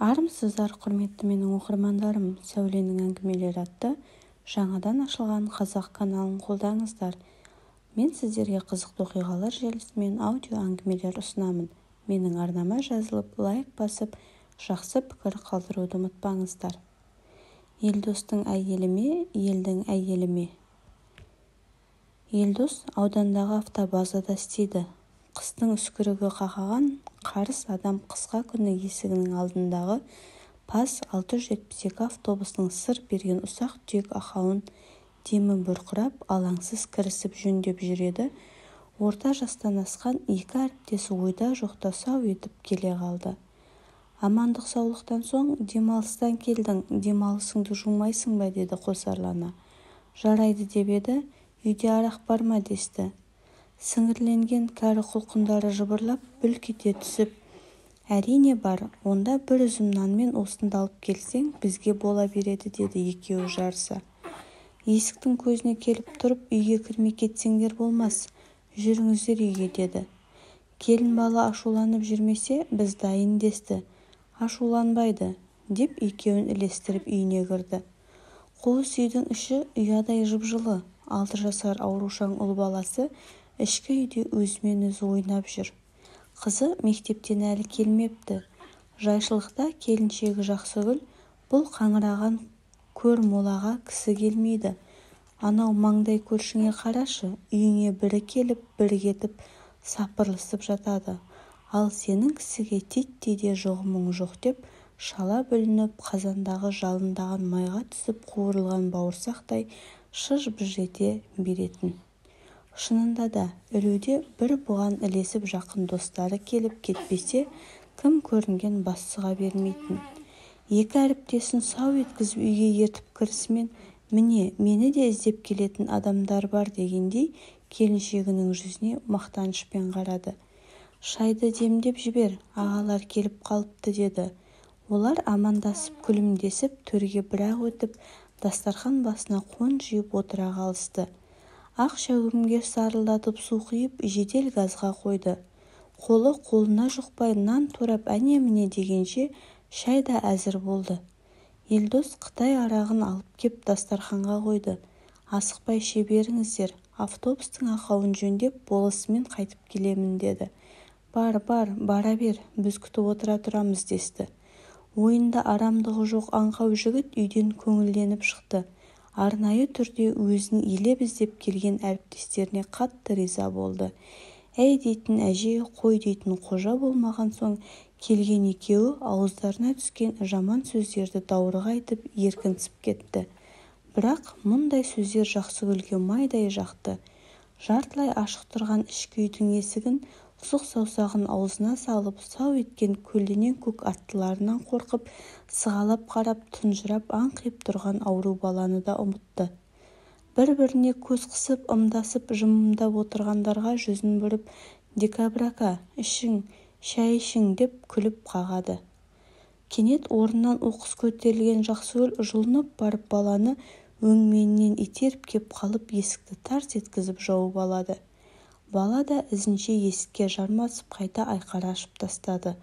Армысыздар, құрметті менің оқырмандарым! Сәуленің әңгімелері атты жаңадан ашылған қазақ каналын қолдаңыздар. Мен сіздерге қызықты оқиғалар желісімен аудио әңгімелер ұсынамын. Менің арнама жазылып, лайк басып, жақсы пікір қалдыруды ұмытпаңыздар. Елдостың әйелі ме, елдің әйелі ме? Елдос аудандағы автобазада істейді. Қыстың үскірігі қақаған қарыс адам қысқа күні есігінің алдындағы ПАЗ 672 автобусының сыр берген ұсақ-түйек ақауын демі бұрқырап, алаңсыз кірісіп жөндеп жүреді. Орта жастан асқан екі әріптесі ойда жоқта сау етіп келе қалды. Амандық-саулықтан соң, демалыстан келдің, демалысыңды жумайсың ба, деді қосарлана. Жарайды деп еді, үйде арақ бар ма десті. Сіңірленген кәрі құлқындары жыбырлап, бүлк ете түсіп, әрине бар, онда бір үзім нанмен осында алып келсең, бізге бола береді, деді екеуі жарыса. Есіктің көзіне келіп тұрып, үйге кірмей кетсеңдер болмас, жүріңіздер үйге, деді. Келін бала ашуланып жүрмесе, біз дайын десті. Ашуланбайды, деп екеуін ілестіріп үйіне кірді. Қуыс үйдің іші ұядай жып-жылы, 6 жасар аурушаң ұл баласы ішкі үйде өзімен өзі ойнап жүр. Қызы мектептен әлі келмепті. Жайшылықта келіншегі Жақсыгүл бұл қаңыраған көр молаға кісі келмейді. Анау маңдай көршіңе қарашы, үйіңе бірі келіп, бірі кетіп сапырылысып жатады. Ал сенің кісіге титтей де жұғымың жоқ деп, шала бүлініп, қазандағы жалындаған майға түсіп қуырылған бауырсақтай шыж-быж ете беретін. Шынында да, ілуде бір бұған ілесіп жақын достары келіп кетпесе, кім көрінген бас сұға бермейтін. Екі әріптесін сау еткізіп үйге ертіп кірісімен, міне, мені де іздеп келетін адамдар бар дегендей, келіншегінің жүзіне мақтанышпен қарады. Шайды демдеп жібер, ағалар келіп қалыпты, деді. Олар амандасып күлімдесіп, төрге бірақ өтіп, дастархан басына қон жиып отыра қалысты. Ақ шәугімге сарылдатып су құйып, жедел газға қойды. Қолы қолына жұқпай нан турап әне-міне дегенше шай да әзір болды. Елдос қытай арағын алып кеп дастарханға қойды. Асықпай іше беріңіздер, автобустың ақауын жөндеп болысымен қайтып келемін, деді. Бар, бар, бара бер, біз күтіп отыра тұрамыз, десті. Ойында арамдығы жоқ аңқау жігіт үйден көңілденіп шықты. Арнайы түрде өзін елеп іздеп келген әріптестеріне қатты риза болды. Әй дейтін әже, қой дейтін қожа болмаған соң келген екеуі ауыздарына түскен жаман сөздерді даурыға айтып еркінсіп кетті. Бірақ мұндай сөздер Жақсыгүлге майдай жақты. Жартылай ашық тұрған ішкі үйдің есігін сұқ саусағын аузына салып, сау еткен көлденең көк аттыларынан қорқып, сығалап қарап, тұнжырап аңқиып тұрған ауру баланы да ұмытты. Бір-біріне көз қысып, ымдасып, жымыңдап отырғандарға жүзін бұрып, декабрь ака, ішің, шай ішің деп күліп қағады. Кенет орнынан оқыс көтерілген Жақсыгүл жұлынып барып баланы өңменінен итеріп кеп қалып, есікті тарс еткізіп жауып алады. Бала да ізінше есікке жармасып қайта айқара ашып тастады.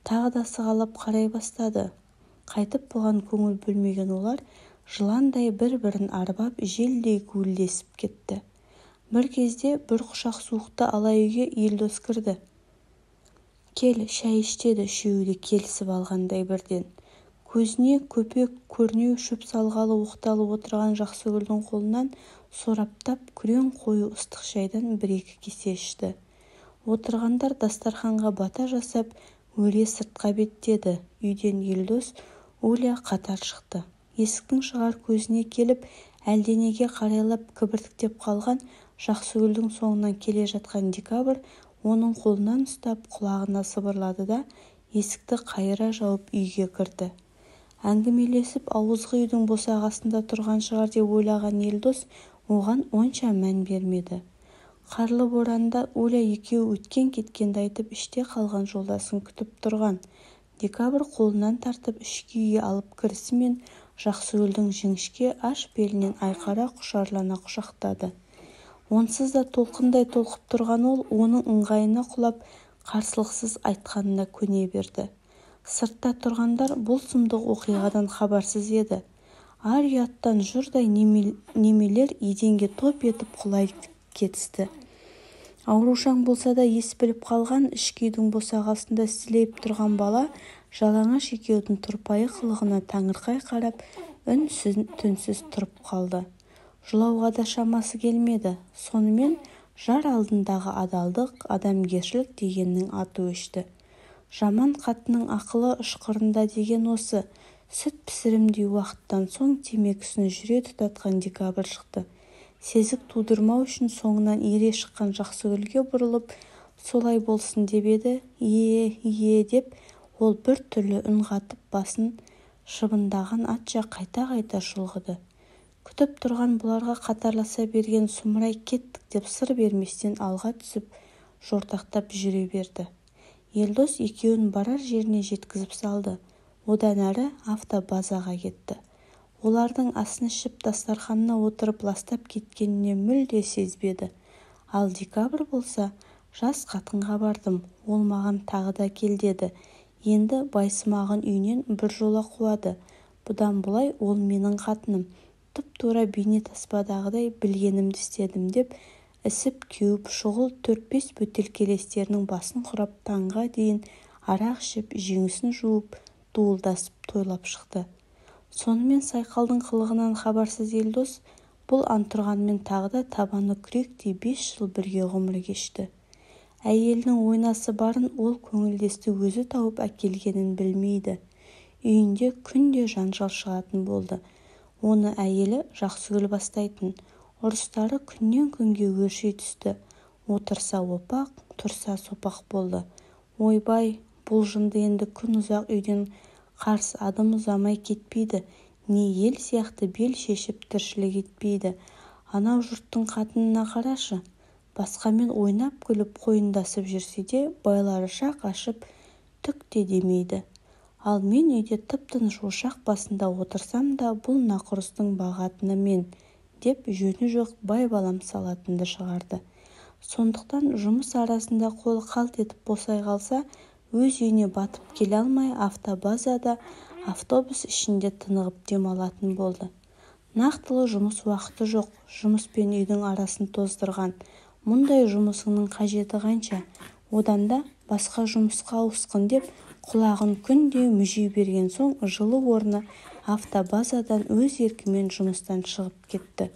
Тағы да сығалап қарай бастады. Қайтып бұған көңіл бөлмеген олар жыландай бір-бірін арбап, желдей гуілдесіп кетті. Бір кезде бір құшақ суықты ала үйге Елдос кірді. Кел, шай іш, деді үшеуі де келісіп алғандай бірден. Көзіне көпек көрнеу шөп салғалы оқталып отырған Жақсыгүлдің қолынан сораптап күрең қою ыстық шайдан бір-екі кесе ішті. Отырғандар дастарханға бата жасап, өре сыртқа беттеді. Үйден Елдос, Уля қатар шықты. Есіктің шығар көзіне келіп, әлденеге қарайлап кібіртіктеп қалған Жақсыгүлдің соңынан келе жатқан Декабрь оның қолынан ұстап, құлағына сыбырлады да, есікті қайыра жауып үйге кірді. Әңгімелесіп ауызғы үйдің босағасында тұрған шығар деп ойлаған Елдос оған онша мән бермеді. Қарлы боранда Уля екеуі өткен-кеткенді айтып іште қалған жолдасын күтіп тұрған. Декабрь қолынан тартып ішкі үйге алып кірісімен Жақсыгүлдің жіңішке аш белінен айқара құшарлана құшақтады. Онсыз да толқындай толқып тұрған ол оның ыңғайына құлап, қарсылықсыз айтқанына көне берді. Сыртта тұрғандар бұл сұмдық оқиғадан хабарсыз еді. Ар-ұяттан жұрдай немелер еденге топ етіп құлай кетісті. Аурушаң болса да ес біліп қалған ішкі үйдің босағасында сілейіп тұрған бала жалаңаш екеудің тұрпайы қылығына таңырқай қарап, үн-түнсіз тұрып қалды. Жылауға да шамасы келмеді. Сонымен жар алдындағы адалдық, адамгершілік дегеннің аты өшті. Жаман қатынның ақылы ышқырында деген осы. Сүт пісірімдей уақыттан соң темекісін жүре тұтатқан Декабрь шықты. Сезік тудырмау үшін соңынан ере шыққан Жақсыгүлге бұрылып, солай болсын деп еді, ие-ие деп ол бір түрлі үн қатып, басын шыбындаған атша қайта-қайта шұлғыды. Күтіп тұрған бұларға қатарласа берген сұмырай кеттік деп сыр берместен алға түсіп, жортақтап жүре берді. Елдос екеуін барар жеріне жеткізіп салды. Одан әрі автобазаға кетті. Олардың асын ішіп, дастарханына отырып ластап кеткеніне мүлде сезбеді. Ал Декабрь болса, жас қатынға бардым, ол маған тағы да кел деді. Енді байсымағын үйінен біржола қуады. Бұдан бұлай ол менің қатыным. Тұп-тура бейнетаспадағыдай білгенімді істедім деп, ісіп-кеуіп шұғыл 4-5 бөтелкелестерінің басын құрап таңға дейін арақ ішіп, жеңісін жуып, дуылдасып тойлап шықты. Сонымен сайқалдың қылығынан хабарсыз Елдос бұл антұрғанмен тағы да табаны күректей 5 жыл бірге ғұмыр кешті. Әйелінің ойнасы барын ол көңілдесті өзі тауып әкелгенін білмейді. Үйінде күнде жанжал шығатын болды. Оны әйелі Жақсыгүл бастайтын. Ұрыстары күннен күнге өрши түсті. Отырса опақ, тұрса сопақ болды. Ойбай, бұл жынды енді күн ұзақ үйден қарс адым ұзамай кетпейді, не ел сияқты бел шешіп тіршілік етпейді. Анау жұрттың қатынына қарашы, басқамен ойнап күліп қойындасып жүрсе де, байлары шақ ашып түк те демейді. Ал мен үйде тып-тыныш ошақ басында отырсам да, бұл нақұрыстың бағатыны мен, деп жөні жоқ байбалам салатынды шығарды. Сондықтан жұмыс арасында қолы қалт етіп босай қалса, өз үйіне батып келе алмай, автобазада автобус ішінде тынығып демалатын болды. Нақтылы жұмыс уақыты жоқ, жұмыс пен үйдің арасын тоздырған. Мұндай жұмысыңның қажеті қанша? Одан да басқа жұмысқа ауысқын деп, құлағын күнде мүжи берген соң жылы орны автобазадан өз еркімен жұмыстан шығып кетті.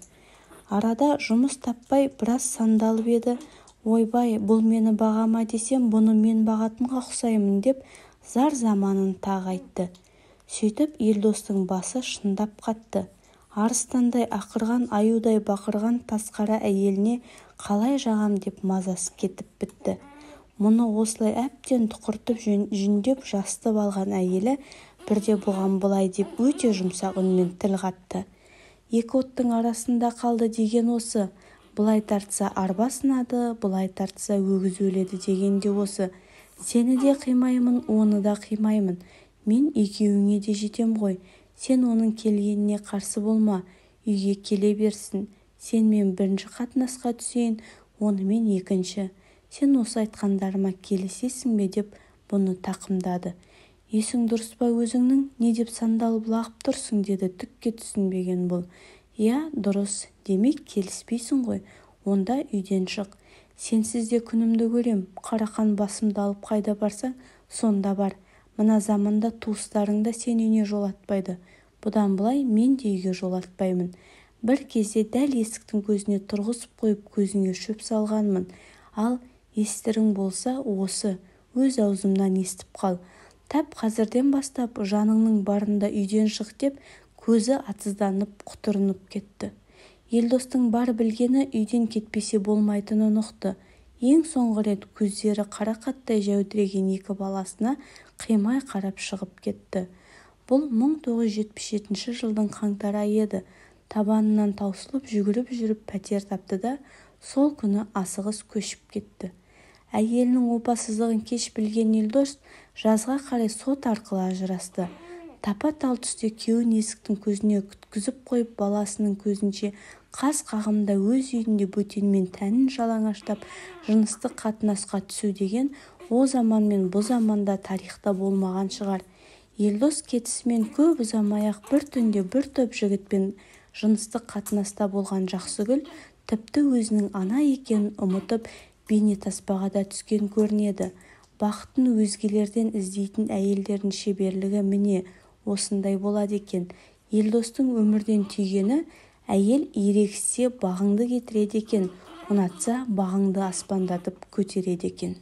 Арада жұмыс таппай біраз сандалып еді, ойбай, бұл мені бағама десем, бұны мен бағатынға ұқсаймын деп зар заманын тағы айтты. Сөйтіп Елдостың басы шындап қатты. Арыстандай ақырған, аюдай бақырған тасқара әйеліне қалай жағам деп мазасы кетіп бітті. Мұны осылай әбден тұқыртып жүндеп жастып алған әйелі бірде бұған былай деп өте жұмсақ үнмен тіл қатты. Екі оттың арасында қалды деген осы. Былай тартса арба сынады, былай тартса өгіз өледі деген де осы. Сені де қимаймын, оны да қимаймын. Мен екеуіңе де жетем ғой. Сен оның келгеніне қарсы болма, үйге келе берсін. Сен мен бірінші қатынасқа түсейін, онымен екінші. Сен осы айтқандарыма келісесің бе деп бұны тақымдады. Есің дұрыс па өзіңнің, не деп сандалып лағып тұрсың, деді түкке түсінбеген бұл. Иә, дұрыс, демек келіспейсің ғой, онда үйден шық. Сенсіз де күнімді көрем, қарақан басымды алып қайда барсаң, сонда бар. Мына заманда туыстарың да сен үйіне жолатпайды. Бұдан былай мен де үйге жолатпаймын. Бір кезде дәл есіктің көзіне тұрғызып қойып көзіңе шөп салғанмын. Ал естерің болса осы, өз аузымнан естіп қал. Тап қазірден бастап жаныңның барында үйден шық деп көзі атызданып құтырынып кетті. Елдостың бар білгені үйден кетпесе болмайтынын ұқты. Ең соңғы рет көздері қарақаттай жәудіреген екі баласына қимай қарап шығып кетті. Бұл 1977 жылдың қаңтар айы еді. Табанынан таусылып жүгіріп жүріп пәтер тапты да, сол күні асығыс көшіп кетті. Әйелінің опасыздығын кеш білген Елдос жазға қарай сот арқылы ажырасты. Тапа-тал түсте күйеуін есіктің көзіне күткізіп қойып, баласының көзінше қас қағымда өз үйінде бөтенмен тәнін жалаңаштап, жыныстық қатынасқа түсу деген О заман мен бұ заманда тарихта болмаған шығар. Елдос кетісімен көп ұзамай-ақ бір түнде бір топ жігітпен жыныстық қатынаста болған Жақсыгүл тіпті өзінің ана екенін ұмытып, бейнетаспаға да түскен көрінеді. Бақытын өзгелерден іздейтін әйелдердің шеберлігі міне, осындай болады екен. Елдостың өмірден түйгені әйел ерегіссе бағыңды кетіреді екен, ұнатса бағыңды аспандатып көтереді екен.